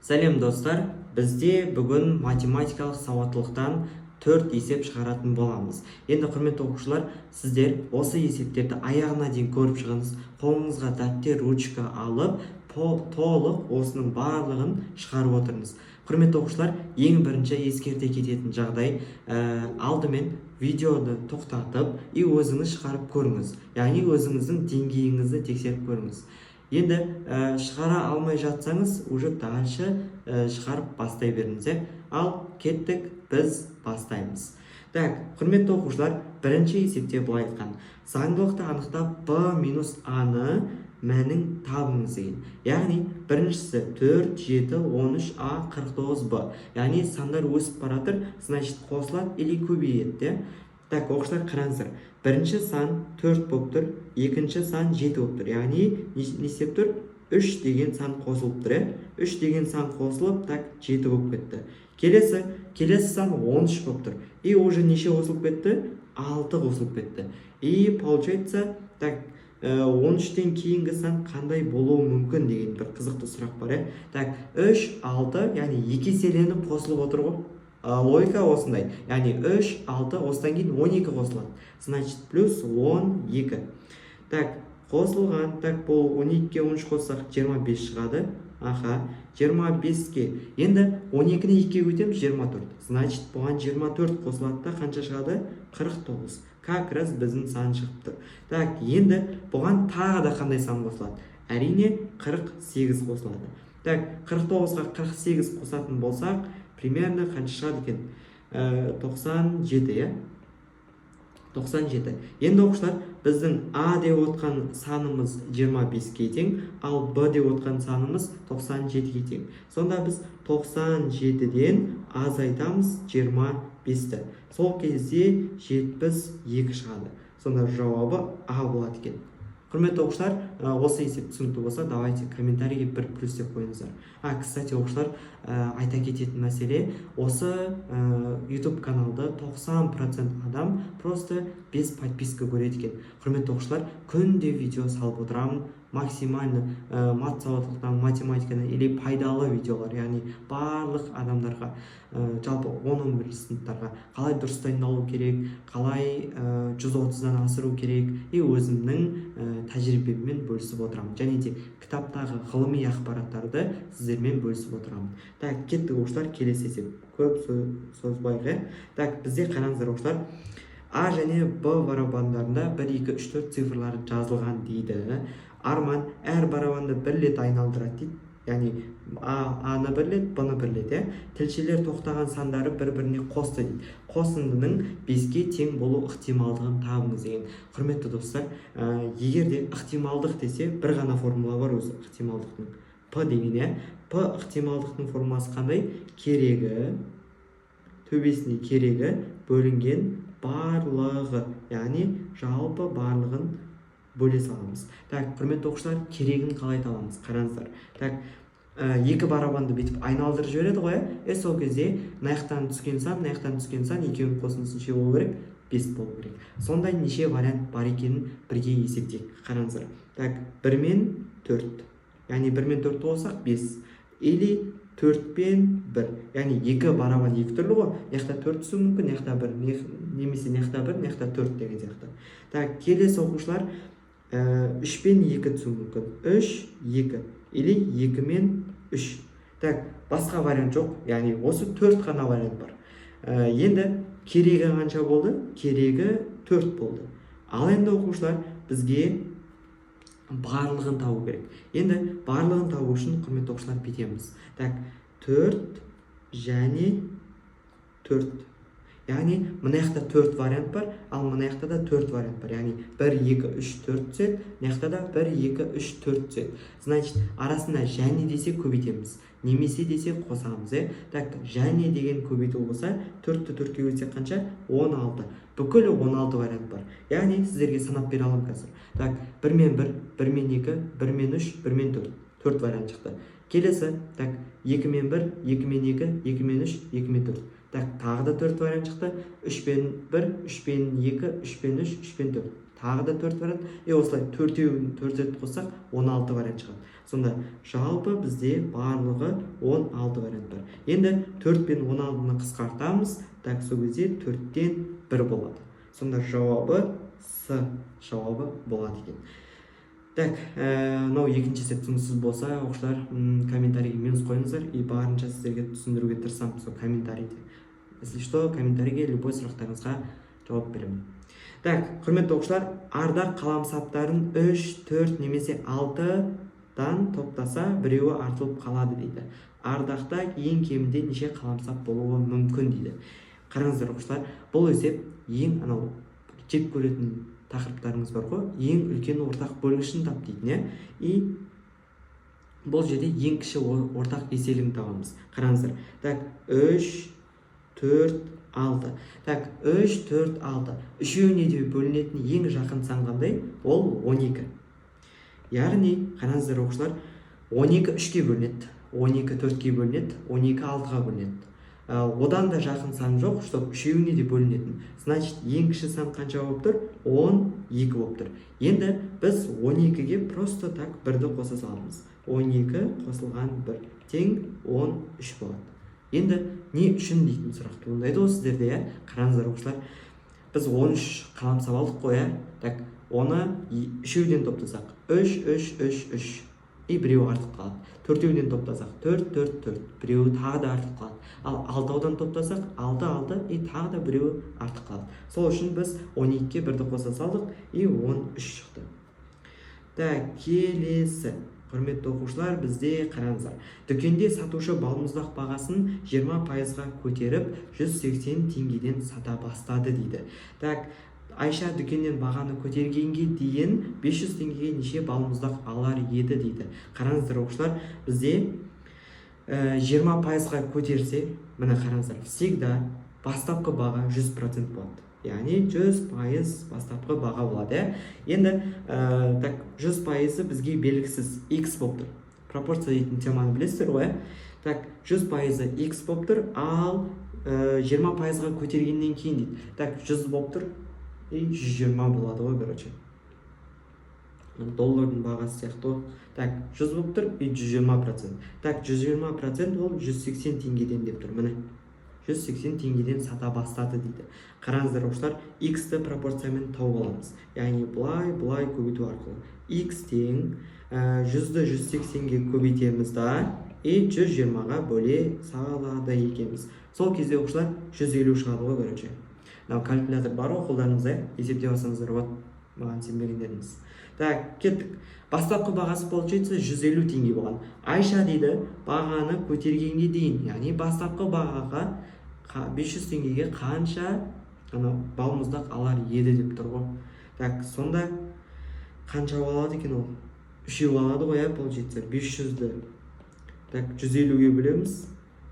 Сәлем, достар! Бізде бүгін математикалық сауаттылықтан төрт есеп шығаратын боламыз. Енді, құрметті оқушылар, сіздер осы есептерді аяғына дейін көріп шығыңыз. Қолыңызға дәптер, ручка алып, толық осының барлығын шығарып отырыңыз. Құрметті оқушылар, ең бірінші ескерте кететін жағдай, алдымен видеоны тоқтатып и өзіңіз шығарып көріңіз, яғни өзіңіздің деңгейіңізді тексеріп көріңіз. Енді шығара алмай жатсаңыз, уже дальше шығарып бастай беріңіз, иә. Ал кеттік, біз бастаймыз. Так, құрметті оқушылар, бірінші есепте былай айтқан: заңдылықты анықтап, б минус а-ны мәнін табыңыз деген. Яғни біріншісі 4, 7, 13 а, 49 б. Яғни сандар өсіп бара жатыр, значит, қосылады или көбейеді де. Так, оқушылар, қараңыздар: бірінші сан 4 болып тұр, екінші сан 7 болып тұр. Яғни не істеп тұр? 3 деген сан қосылып тұр, иә. 3 деген сан қосылып, так, 7 болып кетті. Келесі сан 13 болып тұр и уже неше қосылып кетті? 6 қосылып кетті. И получается, так, 13-тен кейінгі сан қандай болуы мүмкін деген бір қызықты сұрақ бар, иә. Так, 3, 6, яғни екі еселеніп қосылып отыр ғой. Логика осындай, яғни 3, 6, осыдан кейін 12 қосылады, значит, плюс 12. Так, қосылған. Так, бұл 12-ге 13 қоссақ, 25 шығады. Аха, 25-ке енді 12-ні 2-ге көбейтеміз, 24. Значит, бұған 24 қосылады да, қанша шығады? 49. Как раз біздің сан шығып тұр. Так, енді бұған тағы да қандай сан қосылады? Әрине, 48 қосылады. Так, 49-ға 48 қосатын болсақ, примерно қанша шығады екен? 97, иә, 97. Енді, оқушылар, біздің а деп отқан санымыз 25-ке тең, ал б деп отқан санымыз 97-ге тең. Сонда біз 97-ден азайтамыз 25-ті, сол кезде 72 шығады. Сонда жауабы а болады екен. Құрметті оқушылар, осы есеп түсінікті болса, давайте комментарийге бір плюс деп қойыңыздар. А, кстати, оқушылар, айта кететін мәселе: осы YouTube каналды 90% адам просто без подписка көреді екен. Құрметті оқушылар, күнде видео салып отырамын, максимально мат сауаттылықтан, математикадан или пайдалы видеолар, яғни барлық адамдарға, жалпы 10-11 сыныптарға қалай дұрыс дайындалу керек, қалай 130-дан асыру керек и өзімнің тәжірибеммен бөлісіп отырамын және де кітаптағы ғылыми ақпараттарды сіздермен бөлісіп отырамын. Так, кеттік, оқушылар, келесі есеп. Көп созбайық, иә. Так, бізде, қараңыздар, оқушылар, а және б барабандарында 1, 2, 3, 4 цифрлары жазылған дейді. Арман әр барабанды бір рет айналдырады дейді, яғни а ны бір рет, б ны бір рет, иә. Тілшелер тоқтаған сандары бір біріне қосты дейді. Қосындының 5-ке тең болу ықтималдығын табыңыз деген. Құрметті достар, егер де ықтималдық десе, бір ғана формула бар өзі ықтималдықтың, п деген, иә. П ықтималдықтың формуласы қандай? Керегі, төбесіне керегі бөлінген барлығы, яғни жалпы барлығын бөле саламыз. Так, құрметті оқушылар, керегін қалай табамыз? Қараңыздар. Так, екі барабанды бүйтіп айналдырып жібереді ғой, иә. Сол кезде мына жақтан түскен сан, мына жақтан түскен сан, екеуінің қосындысы неше болу керек? 5 болу керек. Сондай неше вариант бар екенін бірге есептейік. Қараңыздар. Так, 1 мен 4, яғни 1 мен 4-ті қоссақ, 5, или 4 пен 1, яғни екі барабан екі түрлі ғой, мына жақта 4 түсуі мүмкін, мына жақта 1, немесе мына жақта 1, мына жақта 4 деген сияқты. Так, келесі, оқушылар, 3 пен 2 түсуі мүмкін, 3, 2 или 2 мен 3. Так, басқа вариант жоқ, яғни осы төрт қана вариант бар. Енді керегі қанша болды? Керегі 4 болды. Ал енді, оқушылар, бізге барлығын табу керек. Енді барлығын табу үшін, құрметті оқушылар, бүйтеміз. Так, 4 және 4, яғни мына жақта төрт вариант бар, ал мына жақта да төрт вариант бар, яғни 1, 2, 3, 4 түседі, мына жақта да 1, 2, 3, 4 түседі. Значит, арасында және десе, көбейтеміз, немесе десе, қосамыз, иә. Так, және деген көбейту болса, 4-ті 4-ке бөлсек, қанша? 16. Бүкіл 16 вариант бар. Яғни сіздерге санап бере аламын қазір. Так, 1 мен 1, 1 мен 2, 1 мен 3, 1 мен 4, төрт вариант шықты. Келесі, так, 2 мен 1, 2 мен 2, 2 мен 3, 2 мен 4. Так, тағы да төрт вариант шықты: 3 пен 1, 3 пен 2, 3 пен 3, 3 пен 4. Тағы да төрт вариант. И осылай төртеуін төрт рет қоссақ, 16 вариант шығады. Сонда жалпы бізде барлығы 16 вариант бар. Енді 4 пен 16-ны қысқартамыз. Так, сол кезде төрттен бір болады. Сонда жауабы С жауабы болады екен. Так, мынау екінші есеп түсініксіз болса, оқушылар, комментарийге минус қойыңыздар, и барынша сіздерге түсіндіруге тырысамын сол комментарийде. Если что, комментарийге любой сұрақтарыңызға жауап беремін. Так, құрметті оқушылар, Ардақ қаламсаптарын үш, төрт немесе алтыдан топтаса, біреуі артылып қалады дейді. Ардақта ең кемінде неше қаламсап болуы мүмкін дейді. Қараңыздар, оқушылар, бұл есеп ең анау жек көретін тақырыптарыңыз бар ғой, ең үлкен ортақ бөлгішін тап дейтін, иә. И бұл жерде ең кіші ортақ еселігін табамыз. Қараңыздар, так, үш, төрт, алты. Так, үш, төрт, алты, үшеуіне де бөлінетін ең жақын сан қандай? Ол 12. Яғни қараңыздар, оқушылар, 12 үшке бөлінеді, 12 төртке бөлінеді, 12 алтыға бөлінеді. Одан да жақын сан жоқ, чтобы үшеуіне де бөлінетін. Значит, ең кіші сан қанша болып тұр? 12 болып тұр. Енді біз 12-ге просто так бірді қоса саламыз. 12 қосылған бір тең 13 болады. Енді не үшін дейтін сұрақ туындайды ғой сіздерде, иә. Қараңыздар, оқушылар, біз 13 қаламсап алдық қой, иә. Так, оны үшеуден топтасақ, үш, үш, үш, үш, и біреуі артып қалады. Төртеуден топтасақ, төрт, төрт, төрт, біреуі тағы да артып қалады. Ал алтаудан топтасақ, алты, алты, и тағы да біреуі артып қалады. Сол үшін біз 12-ге бірді қоса салдық, и 13 шықты. Так, келесі, құрметті оқушылар, бізде, қараңыздар, дүкенде сатушы балмұздақ бағасын 20%-ға көтеріп, 180 теңгеден сата бастады дейді. Так, Айша дүкеннен бағаны көтергенге дейін 500 теңгеге неше балмұздақ алар еді дейді. Қараңыздар, оқушылар, бізде 20%-ға көтерсе, міне, қараңыздар, всегда бастапқы баға 100% болады, яғни 100% бастапқы баға болады, иә. Енді так, 100%-ы бізге белгісіз, x болып тұр. Пропорция дейтін теманы білесіздер ғой, иә. Так, 100%-ы x болып тұр. Ал 20%-ға көтергеннен кейін дейді. Так, 100 болып тұр и 120 болады ғой, короче, доллардың бағасы сияқты ғой. Так, 100 болып тұр и 120%. Так, 120% ол 180 теңгеден деп тұр. Міне, 180 теңгеден сата бастады дейді. Қараңыздар, оқушылар, x-ті пропорциямен тауып аламыз, яғни былай былай көбейту арқылы. X тең 100-ді 180-ге көбейтеміз да, и 120-ға бөле салады екенбіз. Сол кезде, оқушылар, 150 шығады ғой. Короче, мынау калькулятор бар ғой қолдарыңызда, иә, есептеп алсаңыздар болады, маған сенбегендеріңіз. Так, кеттік. Бастапқы бағасы, получается, 150 теңге болған. Айша дейді, бағаны көтергенге дейін, яғни бастапқы бағаға 500 теңгеге қанша анау балмұздақ алар еді деп тұр ғой. Так, сонда қанша алады екен ол? Үшеу алады ғой, иә. Получается, 500-ді, так, 150-ге бөлеміз,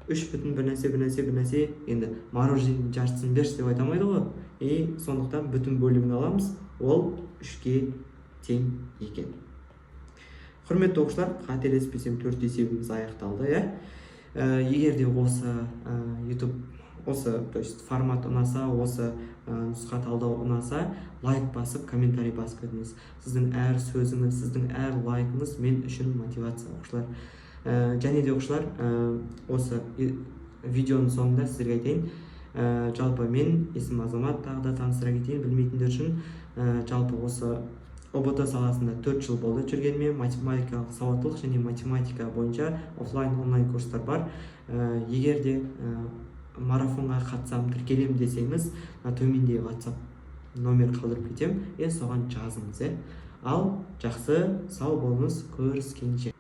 үш бүтін бір нәрсе, бір нәрсе, бір нәрсе. Енді мороженое жартысын берші деп айта алмайды ғой, и сондықтан бүтін бөлігін аламыз, ол үшке тең екен. Құрметті оқушылар, қателеспесем, төрт есебіміз аяқталды, иә. Егер де осы YouTube, осы, то есть формат ұнаса, осы нұсқа талдау ұнаса, лайк басып, комментарий басып кетіңіз. Сіздің әр сөзіңіз, сіздің әр лайкыңыз мен үшін мотивация, оқушылар. Және де, оқушылар, осы видеоның соңында сіздерге айтайын. Жалпы мен есімім Азамат, тағы да таныстыра кетейін білмейтіндер үшін. Жалпы осы ҰБТ саласында 4 жыл болды жүргеніме. Математикалық сауаттылық және математика бойынша офлайн, онлайн курстар бар. Егер де марафонға қатысамын, тіркелемін десеңіз, мына төменде WhatsApp номер қалдырып кетемін, иә, соған жазыңыз, иә. Ал жақсы, сау болыңыз, көріскенше.